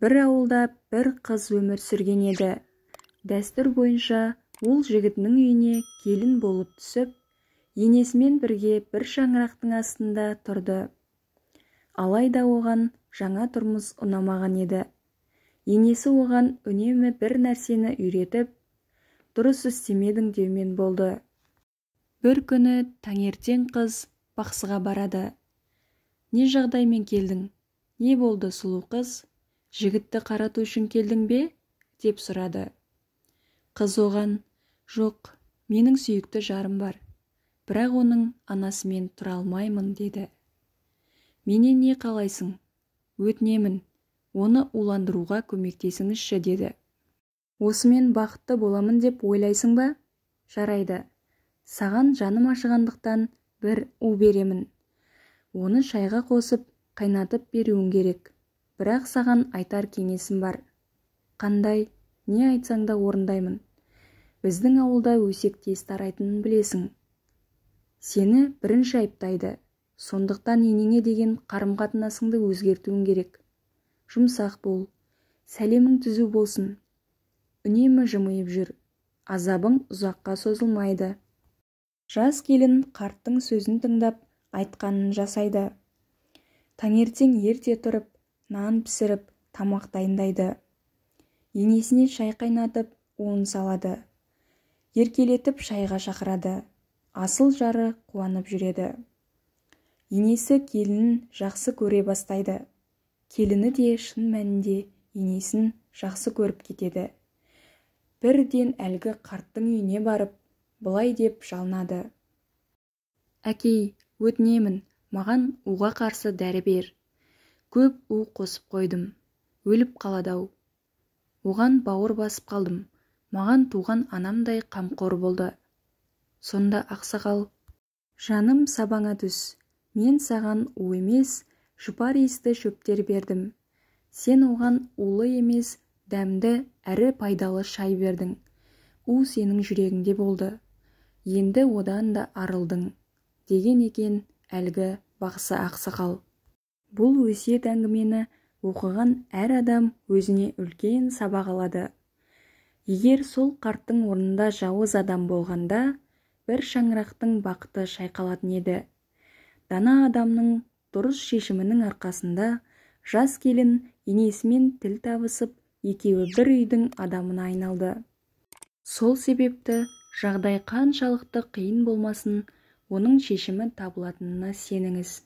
Бір ауылда бір қыз өмір сүрген еді. Дәстүр бойынша ол жігітінің үйіне келін болып түсіп, енесімен бірге бір шаңырақтың астында тұрды. Алайда оған жаңа тұрмыс ұнамаған еді. Енесі оған үнемі бір нәрсені үйретіп, дұрыс істемедің деумен болды. Бір күні таңертең қыз бақсыға барады. Не жағдаймен келдің? Не болды, сұлу қыз? Жігітті қарату үшін келдің бе? Деп сұрады. Қыз оған, жоқ, менің сүйікті жарым бар, бірақ оның анасымен тұра алмаймын, деді. Менен не қалайсың? Өтінемін, оны уландыруға көмектесіңізші, деді. Осымен бақытты боламын деп ойлайсың ба? Жарайды. Саған жаным ашығандықтан бір у беремін. Оны шайға қосып, қайнатып беруің керек. Бірақ саған айтар кеңесім бар. Қандай? Не айтсаң да орындаймын. Біздің ауылда өсек тез тарайтынын білесің. Сені бірінші айыптайды. Сондықтан енеңе деген қарым-қатынасыңды өзгертуің керек. Жұмсақ бол, сәлемің түзу болсын. Үнемі жымиып жүр. Азабың ұзаққа созылмайды. Жас келін қарттың сөзін тыңдап, айтқанын жасайды. Таңертең ерте тұрып, нан пісіріп, тамақ дайындайды. Енесіне шай қайнатып, уын салады. Еркелетіп шайға шақырады. Асыл жары қуанып жүреді. Енесі келінін жақсы көре бастайды. Келіні де шын мәнінде енесін жақсы көріп кетеді. Бірден әлгі қарттың үйіне барып, былай деп жалынады. Әкей, өтінемін, маған уға қарсы дәрі бер. Көп у қосып қойдым, өліп қалады-ау. Оған бауыр басып қалдым, маған туған анамдай қамқор болды. Сонда ақсақал, жаным сабаңа түс, мен саған у емес, жұпар иісті шөптер бердім. Сен оған улы емес, дәмді әрі пайдалы шай бердің. У сенің жүрегіңде болды. Енді одан да арылдың, деген екен әлгі бақсы ақсақал. Бұл өсиет әңгімені оқыған әр адам өзіне үлкен сабақ алады. Егер сол қарттың орнында жауыз адам болғанда, бір шаңырақтың бақыты шайқалатын еді. Дана адамның дұрыс шешімінің арқасында жас келін енесімен тіл табысып, екеуі бір үйдің адамына айналды. Сол себепті жағдай қаншалықты қиын болмасын, оның шешімі табылатынына сеніңіз.